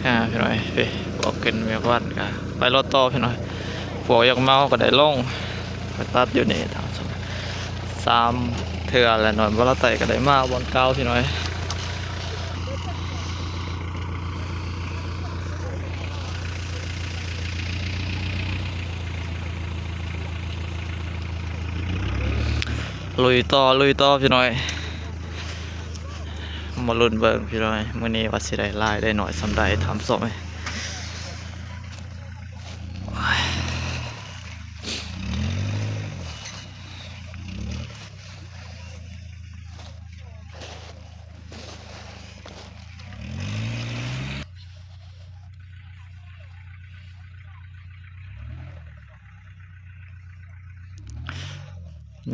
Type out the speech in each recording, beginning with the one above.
ອ່າ ພີ່ນ້ອງເອີຍ ໄປ ພວກຂຶ້ນເມືອງວັດກະໄປລົດຕໍ່ພີ່ນ້ອງເອີຍ ພວກຢາກເມົາກະໄດ້ລົງ ໄປຕັດຢູ່ນີ້ ສາມເທື່ອແລ້ວ ນ້ອຍບໍ່ລາວໃຕ້ກະໄດ້ມາບ່ອນເກົ່າພີ່ນ້ອງເອີຍ. ລຸຍຕໍ່ ລຸຍຕໍ່ພີ່ນ້ອງເອີຍ ມາລຸ້ນເບິ່ງພີ່ນ້ອງເອີຍ ມື້ນີ້ວ່າຊິໄດ້ຫຼາຍໄດ້ໜ້ອຍສ່ຳໃດ ທ່ານຜູ້ຊົມເອີຍ.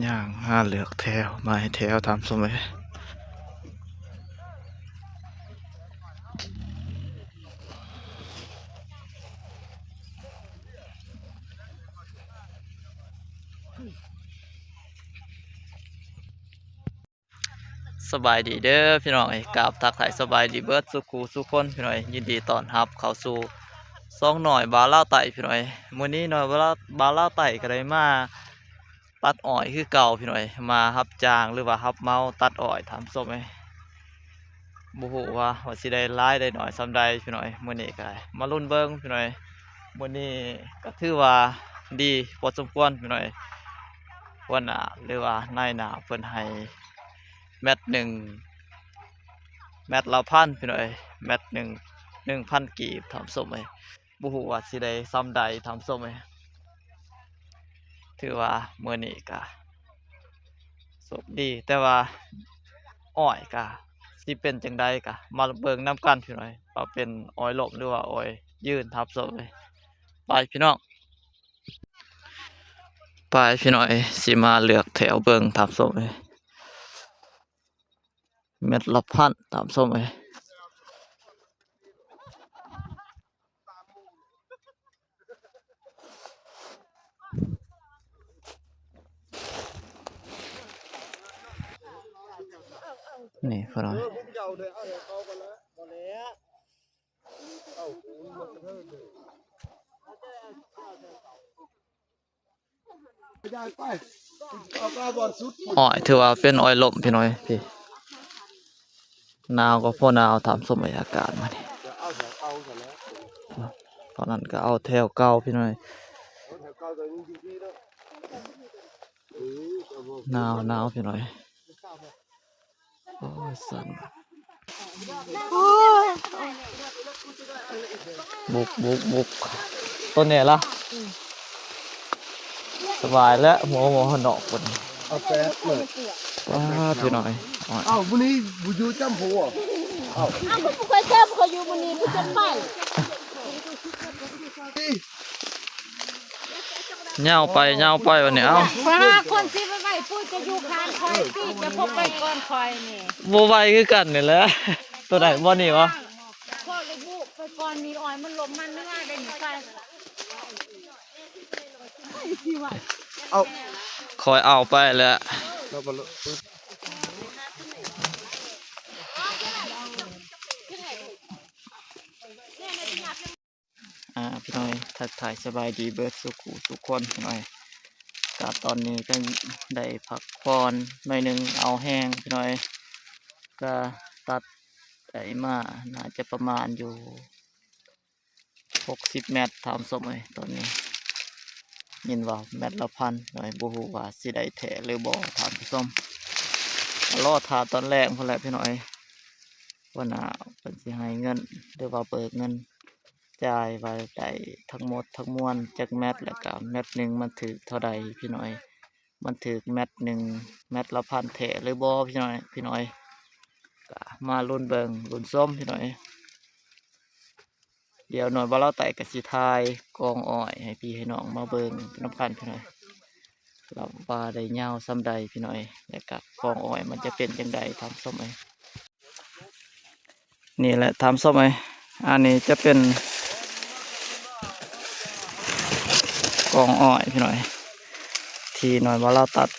ຍ່າງຫາເລືອກແຖວ ມາໃຫ້ແຖວ ທ່ານຜູ້ຊົມເອີຍ. ສະບາຍດີເດີພີ່ນ້ອງເອີຍ ກາບທັກທາຍສະບາຍດີເບິດສູ່ຄູ່ສູ່ຄົນພີ່ນ້ອງເອີຍ ຍິນດີຕ້ອນຮັບເຂົ້າສູ່ຊ່ອງນ້ອຍບ່າວລາວໃຕ້ພີ່ນ້ອງເອີຍ. ມື້ນີ້ນ້ອຍບ່າວລາວ ບ່າວລາວໃຕ້ກະໄດ້ມາຕັດອ້ອຍຄືເກົ່າພີ່ນ້ອງເອີຍ ມາຮັບຈ້າງ ຫຼືວ່າຮັບເໝົາຕັດອ້ອຍ ທ່ານຜູ້ຊົມເອີຍ. ບໍ່ຮູ້ວ່າ ວ່າຊິໄດ້ຫຼາຍໄດ້ໜ້ອຍສ່ຳໃດພີ່ນ້ອງເອີຍ. ມື້ນີ້ກະມາລຸ້ນເບິ່ງພີ່ນ້ອງເອີຍ ມື້ນີ້ກະຖືວ່າດີພໍສົມຄວນພີ່ນ້ອງເອີຍ. ຫົວໜ້າ ຫຼືວ່ານາຍໜ້າເພິ່ນໃຫ້ແມັດໜຶ່ງ ແມັດລະພັນພີ່ນ້ອງເອີຍ ແມັດໜຶ່ງ ໜຶ່ງພັນກີບ ທ່ານຜູ້ຊົມເອີຍ. ບໍ່ຮູ້ວ່າຊິໄດ້ສ່ຳໃດ ທ່ານຜູ້ຊົມເອີຍ. ຖືວ່າມື້ນີ້ກະໂຊກດີ ແຕ່ວ່າອ້ອຍກະຊິເປັນຈັ່ງໃດ ກະມາເບິ່ງນຳກັນພີ່ນ້ອງເອີຍ ວ່າເປັນອ້ອຍລົ້ມ ຫຼືວ່າອ້ອຍຢືນ ທ່ານຜູ້ຊົມເອີຍ. ໄປພີ່ນ້ອງ ໄປພີ່ນ້ອງເອີຍ ຊິມາເລືອກແຖວເບິ່ງ ທ່ານຜູ້ຊົມເອີຍ. ແມັດລະພັນ ທ່ານຜູ້ຊົມເອີຍ. ນີ້ພີ່ນ້ອງ ອ້ອຍ ຖືວ່າເປັນອ້ອຍລົ້ມພີ່ນ້ອງ ພີ່ ໜາວກໍພໍໜາວ ທ່ານຜູ້ຊົມເອີຍ ອາກາດມື້ນີ້. ຕອນນັ້ນກໍເອົາແຖວເກົ່າພີ່ນ້ອງ ໜາວ ໜາວພີ່ນ້ອງ. ໂອ້ຍ ສັ່ນ ບຸກ ບຸກ ບຸກ ໂຕນີ້ລະ ສະບາຍແລ້ວ ຫົວ ຫົວນອກພຸ້ນ. ເອົາແປດເປີດ ວ້າ ພີ່ນ້ອງ. ເອົ້າ ມື້ນີ້ບໍ່ຢູ່ຈ້ຳຜົວ ເອົ້າ ອ້າວ ບໍ່ຄ່ອຍຈ້ຳ ຂ້ອຍຢູ່ມື້ນີ້ບໍ່ຈັກໄປ. ຍາວໄປ ຍາວໄປ ວັນນີ້ ເອົ້າ ຂ້ອຍຫາຄົນຊິໄປໄວ້ ປູ້ຈະຢູ່ຂ້າງຂ້ອຍ ຕີຈະພົກໄປກ່ອນຂ້ອຍນີ້ ບໍ່ໄວຄືກັນນີ້ແຫຼະ. ໂຕໃດ ບ່ອນນີ້ຫວາ? ພໍ່ລະບຸໄປກ່ອນນີ້ ອ້ອຍມັນລົມມັນເໜືອໄດ້ນີ້ໄປ ເອົາ ຂ້ອຍເອົາໄປແລ້ວ. ອ່າ ພີ່ນ້ອງ ທັກທາຍສະບາຍດີເບິດສູ່ຄູ່ສູ່ຄົນພີ່ນ້ອງ. ກະຕອນນີ້ກະໄດ້ພັກຜ່ອນໜ້ອຍໜຶ່ງ ເອົາແຮງພີ່ນ້ອງ. ກະຕັດໄດ້ມາ ໜ້າຈະປະມານຢູ່ຫົກສິບແມັດ ທ່ານຜູ້ຊົມເອີຍ. ຕອນນີ້ຍິນວ່າແມັດລະພັນ ນ້ອຍ ບໍ່ຮູ້ວ່າຊິໄດ້ແທ້ຫຼືບໍ່ ທ່ານຜູ້ຊົມ. ລໍຖ້າຕອນແລງພຸ້ນແຫຼະພີ່ນ້ອງເອີຍ ຫົວໜ້າເພິ່ນຊິໃຫ້ເງິນ ຫຼືວ່າເບີກເງິນຈ່າຍວ່າໄດ້ທັງໝົດທັງມວນຈັກແມັດ ແລ້ວກະແມັດໜຶ່ງມັນຖືກເທົ່າໃດພີ່ນ້ອງເອີຍ. ມັນຖືກແມັດໜຶ່ງ ແມັດລະພັນແທ້ຫຼືບໍ່ພີ່ນ້ອງ ພີ່ນ້ອງເອີຍ. ກະມາລຸ້ນເບິ່ງລຸ້ນຊົມພີ່ນ້ອງເອີຍ. ດຽວໜ້ອຍບ່າວລາວໃຕ້ກະຊິຖ່າຍກອງອ້ອຍໃຫ້ພີ່ໃຫ້ນ້ອງມາເບິ່ງນຳກັນພີ່ນ້ອງເອີຍ ວ່າໄດ້ຍາວສ່ຳໃດພີ່ນ້ອງເອີຍ ແລ້ວກະກອງອ້ອຍມັນຈະເປັນຈັ່ງໃດ ທ່ານຜູ້ຊົມເອີຍ. ນີ້ແຫຼະ ທ່ານຜູ້ຊົມເອີຍ ອັນນີ້ຈະເປັນກອງອ້ອຍພີ່ນ້ອງເອີຍ ທີ່ໜ້ອຍບ່າວລາວຕັດ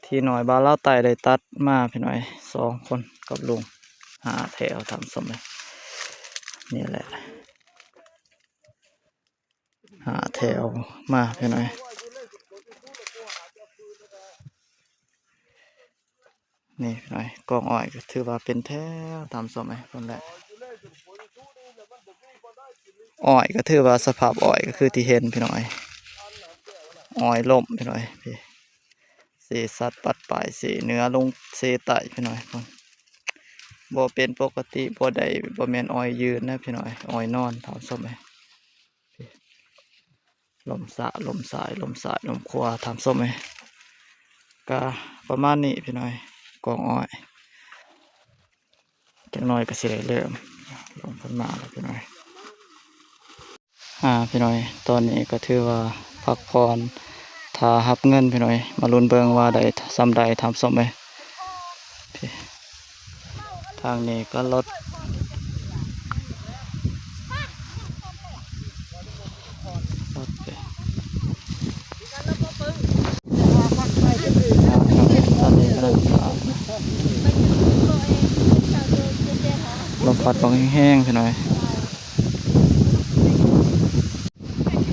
ທີ່ໜ້ອຍບ່າວລາວໃຕ້ໄດ້ຕັດມາພີ່ນ້ອງເອີຍ ສອງຄົນກັບລຸງ ຫ້າແຖວ ທ່ານຜູ້ຊົມເອີຍ. ນີ້ແຫຼະ ຫ້າແຖວມາພີ່ນ້ອງເອີຍ. ນີ້ພີ່ນ້ອງເອີຍ ກອງອ້ອຍກໍຖືວ່າເປັນແຖວຕາມຊົມເອີຍ ພຸ້ນແຫຼະ ອ້ອຍກໍຖືວ່າສະພາບອ້ອຍກໍຄືທີ່ເຫັນພີ່ນ້ອງເອີຍ ອ້ອຍລົ້ມພີ່ນ້ອງເອີຍ ເສສັດປັດປາຍ ເສເໜືອລົງເສໃຕ້ພີ່ນ້ອງເອີຍ ບໍ່ເປັນປົກກະຕິ ບໍ່ໄດ້ ບໍ່ແມ່ນອ້ອຍຢືນນະພີ່ນ້ອງເອີຍ ອ້ອຍນອນຕາມຊົມເອີຍ. ລົມຊ້າຍ ລົມຊ້າຍ ລົມຊ້າຍ ລົມຂວາ ທ່ານຜູ້ຊົມເອີຍ ກະປະມານນີ້ພີ່ນ້ອງເອີຍ ກອງອ້ອຍ ຈັກໜ້ອຍກະຊິໄດ້ເລີ່ມລົງຂຶ້ນມາແລ້ວພີ່ນ້ອງເອີຍ. ອາ ພີ່ນ້ອງເອີຍ ຕອນນີ້ກະຖືວ່າພັກຜ່ອນ ຖ້າຮັບເງິນພີ່ນ້ອງເອີຍ ມາລຸ້ນເບິ່ງວ່າໄດ້ສ່ຳໃດ ທ່ານຜູ້ຊົມເອີຍ. ທາງນີ້ກໍລົດ ລົດເດ້ ຕອນນີ້ກຳລັງຂ້າມ ລົມພັດລົມແຮງໆ ພີ່ນ້ອງເອີຍ.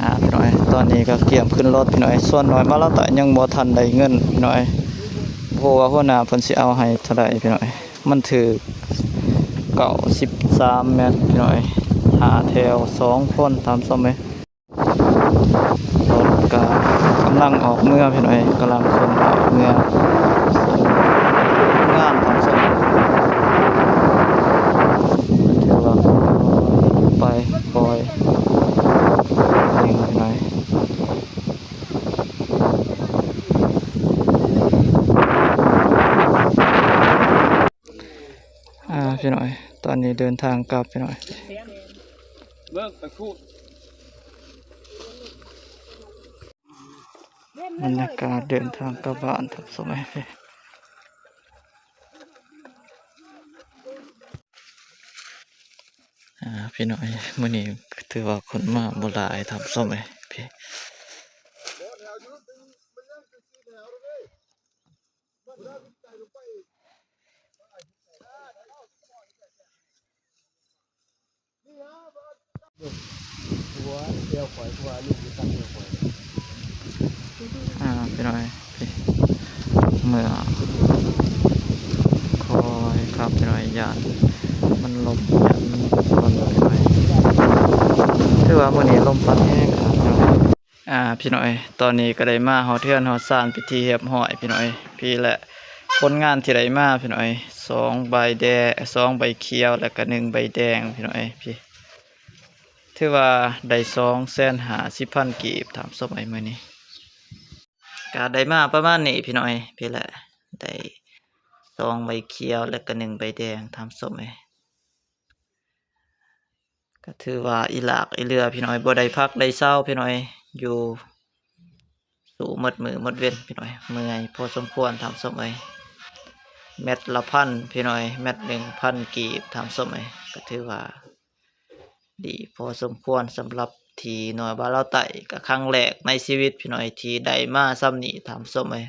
ອາ ພີ່ນ້ອງເອີຍ ຕອນນີ້ກໍກຽມຂຶ້ນລົດພີ່ນ້ອງເອີຍ ສ່ວນນ້ອຍມາລາວໃຕ້ຍັງບໍ່ທັນໄດ້ເງິນພີ່ນ້ອງເອີຍ ບໍ່ຮູ້ວ່າຫົວໜ້າເພິ່ນຊິເອົາໃຫ້ເທົ່າໃດພີ່ນ້ອງເອີຍ ມັນຖືກເກົ້າສິບສາມແມັດພີ່ນ້ອງເອີຍ ຫ້າແຖວ ສອງຄົນ ຕາມຊົມເອີຍ. ລົດກໍກຳລັງອອກເມືອພີ່ນ້ອງເອີຍ ກຳລັງເຄື່ອນອອກເມືອ ງານຂອງເພິ່ນ ຖືວ່າຄ່ອຍໄປຄ່ອຍໜຶ່ງພີ່ນ້ອງເອີຍ. ອາ ພີ່ນ້ອງເອີຍ ຕອນນີ້ເດີນທາງກັບພີ່ນ້ອງເອີຍ ເບິ່ງໄປພຸ້ນ ບັນຍາກາດເດີນທາງກັບບ້ານ ທ່ານຜູ້ຊົມເອີຍ. ອາ ພີ່ນ້ອງເອີຍ ມື້ນີ້ຖືວ່າຄົນມາບໍ່ຫຼາຍ ທ່ານຜູ້ຊົມເອີຍ. ອ່າ ພີ່ນ້ອງເອີຍ ເມື່ອຄ່ອຍຂັບ ພີ່ນ້ອງເອີຍ ຢ້ານມັນລົມ ຢ້ານມັນຊົນ ພີ່ນ້ອງເອີຍ. ຖືວ່າມື້ນີ້ລົມພັດແຮງຄັກ ພີ່ນ້ອງເອີຍ. ອ່າ ພີ່ນ້ອງເອີຍ ຕອນນີ້ກໍໄດ້ມາຮອດເຮືອນຮອດຊານເປັນທີ່ຮຽບຮ້ອຍ ພີ່ນ້ອງເອີຍ. ພີ້ແຫຼະ ຜົນງານທີ່ໄດ້ມາ ພີ່ນ້ອງເອີຍ ສອງໃບແດງ ສອງໃບຂຽວ ແລ້ວກໍໜຶ່ງໃບແດງ ພີ່ນ້ອງເອີຍ. ພີ້ ຖືວ່າໄດ້ສອງແສນຫ້າສິບພັນກີບ ທ່ານຜູ້ຊົມເອີຍ ມື້ນີ້ ກໍໄດ້ມາປະມານນີ້ ພີ່ນ້ອງເອີຍ. ພີ້ແຫຼະ ໄດ້ສອງໃບຂຽວ ແລ້ວກໍໜຶ່ງໃບແດງ ທ່ານຜູ້ຊົມເອີຍ. ກໍຖືວ່າອີຫຼາກອີເຫຼືອ ພີ່ນ້ອງເອີຍ ບໍ່ໄດ້ພັກໄດ້ເຊົາ ພີ່ນ້ອງເອີຍ ຢູ່ສູ້ໝົດມື້ໝົດເວັນ ພີ່ນ້ອງເອີຍ. ເມື່ອຍພໍສົມຄວນ ທ່ານຜູ້ຊົມເອີຍ. ແມັດລະພັນ ພີ່ນ້ອງເອີຍ ແມັດໜຶ່ງພັນກີບ ທ່ານຜູ້ຊົມເອີຍ. ກໍຖືວ່າດີພໍສົມຄວນ ສຳລັບທີ່ໜ່ວຍບ້ານລາວໃຕ້ ກໍຄັ້ງແລກໃນຊີວິດ ພີ່ນ້ອງເອີຍ ທີ່ໄດ້ມາຊ່ຳນີ້ ທ່ານຜູ້ຊົມເອີຍ.